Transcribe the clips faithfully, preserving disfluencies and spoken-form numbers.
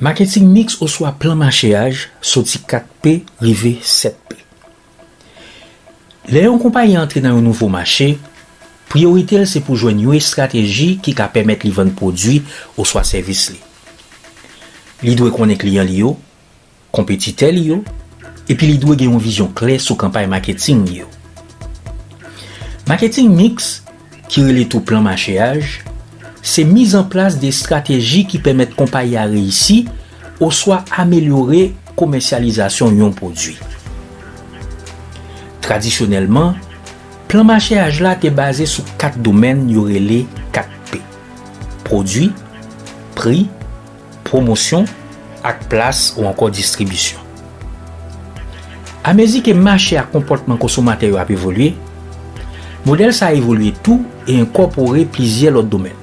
Maketing miks oswa plan macheyaj soti kat P rive sèt P. Lè yon konpayi antre nan yon nouvo mache, priyorite l se pou jwenn yon estrateji ki ka pèmèt li vann pwodui oswa sèvis li. Li dwe konnen kliyan li yo, konpetitè li yo, epi li dwe gen yon vizyon klè sou kanpay maketing li yo. Maketing miks, ki rele tou plan macheyaj, se mizanplas de estrateji ki pèmèt konpayi a reyisi oswa amelyore komèsyalizasyon yon pwodui. Tradisyonèlman, plan macheyaj la te baze sou kat domèn yo rele kat P: pwodui, pri, pwomosyon, ak plas ou ankò distribisyon. Amezi ke mache ak konpòtman konsomatè yo ap evolye, modèl sa a evolye tou e enkòpore plizyè lòt domèn.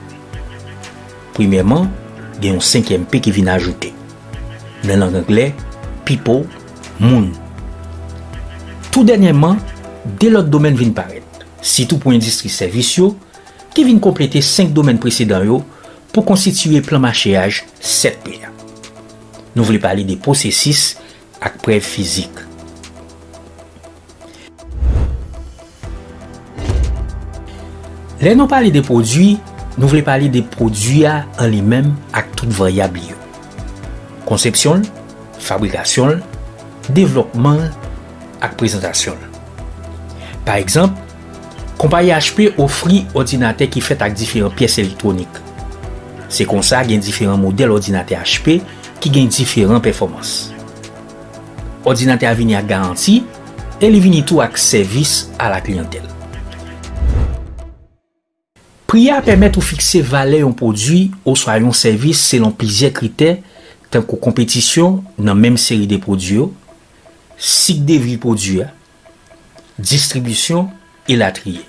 Premyèman, gen yon senkyèm P ki vin ajoute. Nan lang anglè, people, moun. Tou dènyèman, de lòt domèn vin parèt, sitou pou endistri sèvis yo, ki vin konplete senk domèn presedan yo pou konstitiye plan macheyaj sèt P a. Nou vle pale de pwosesis ak prèv fizik. Lè nou pale de pwodui, nou vle pale de pwodui a an li menm ak tout varyab li yo: konsepsyon l, fabrikasyon l, devlòpman l, ak prezantasyon l. Pa egzanp, konpayi H P ofri òdinatè ki fèt ak diferan pyès elektwonik. Se konsa, gen diferan modèl òdinatè H P ki gen diferan pèfòmans. Òdinatè a vini ak garanti e li vini tou ak sèvis a la kliyantèl. Pri a pèmèt ou fikse valè yon pwodui oswa yon sèvis selon plizyè kritè, tankou konpetisyon nan menm seri de pwodui yo, sik de vi pwodui a, distribisyon, elatriye.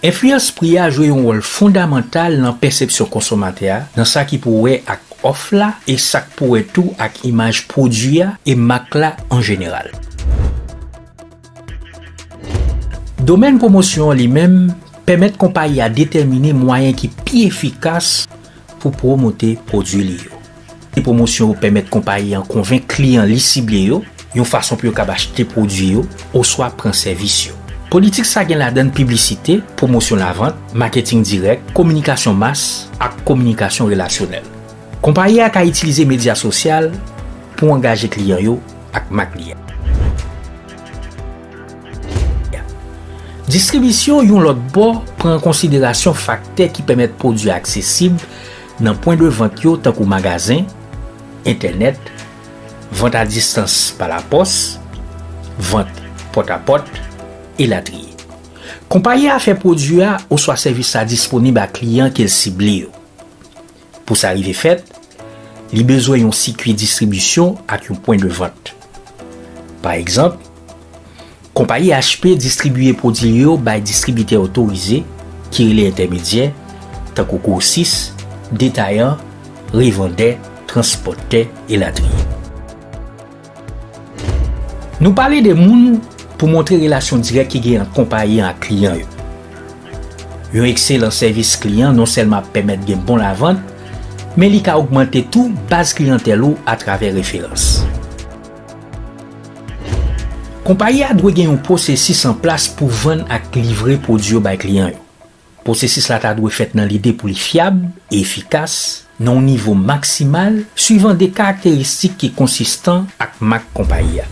Enfliyans pri a jwe yon wòl fondamantal nan pèsepsyon konsomatè a, nan sa ki pou wè ak òf la e sa k pou wè tou ak imaj pwodui a e mak la an jeneral. Domèn pwomosyon an li menm pèmèt konpayi a detèmine mwayen ki pi efikas pou pwomote pwodui li yo. Pwomosyon yo pèmèt konpayi an konvenk kliyan li sible yo yon fason pou yo kab achte pwodui yo oswa pran sèvis yo. Politik sa gen ladan l piblisite, pwomosyon lavant, maketing dirèk, kominikasyon mas, ak kominikasyon relasyonèl. Konpayi a ka itilize medya sosyal pou angaje kliyan yo ak mak li a. Distribisyon, yon lòt bò, pran an konsiderasyon faktè ki pèmèt pwodui a aksesib nan pwen de vant yo, tankou magazen, entènèt, vant a distans pa lapòs, vant pòtapòt, elatriye. Konpayi a fè pwodui a oswa sèvis la disponib a kliyan ke l sible yo. Pou sa rive fèt, li bezwen yon sikui distribisyon ak yon pwen de vant. Pa egzanp, konpayi H P distribiye pwodui yo bay distribitè otorize, ki rele entèmedyè, tankou gwosis, detayan, revandè, transpòtè, elatriye. Nou pale de moun pou montre relasyon dirèk ki gen ant konpayi an ak kliyan yo. Yon ekselan sèvis kliyan non sèlman ap pèmèt gen bon lavant, men li ka ogmante tou baz kliyantèl ou atravè referans. Konpayi a dwe gen yon pwosesis an plas pou vann ak livre pwodui yo bay kliyan yo. Pwosesis la ta dwe fèt nan lide pou li fyab e efikas, nan yon nivo maksimal, swivan de karakteristik ki konsistan ak mak konpayi a.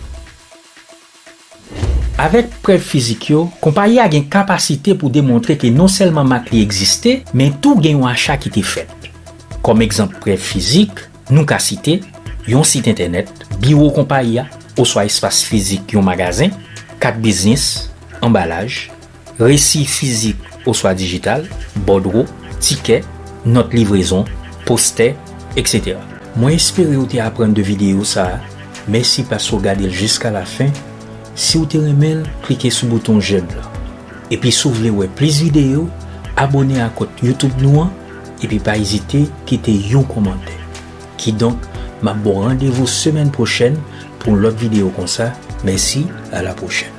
Avèk prèv fizik yo, konpayi a gen kapasite pou demontre ke non sèlman mak li egziste, men tou gen yon acha ki te fèt. Kòm egzanp prèv fizik, nou ka site yon sit entènèt, biwo konpayi a, oswa espas fizik yon magazen, kat biznis, anbalaj, resi fizik oswa dijital, bòdwo, tikè, nòt livrezon, postè, etsetera. Mwen espere w te aprann de videyo sa a. Mèsi paske w gade l jiska lafen. Si w te renmen l, klike sou bouton jèm la. Epi si w vle wè plis videyo, abòne ak kont YouTube nou an, epi pa ezite kite yon kòmantè. Kidonk, m ap ba w randevou semèn pwochèn pou yon lòt videyo konsa. Mèsi, a la pwochèn.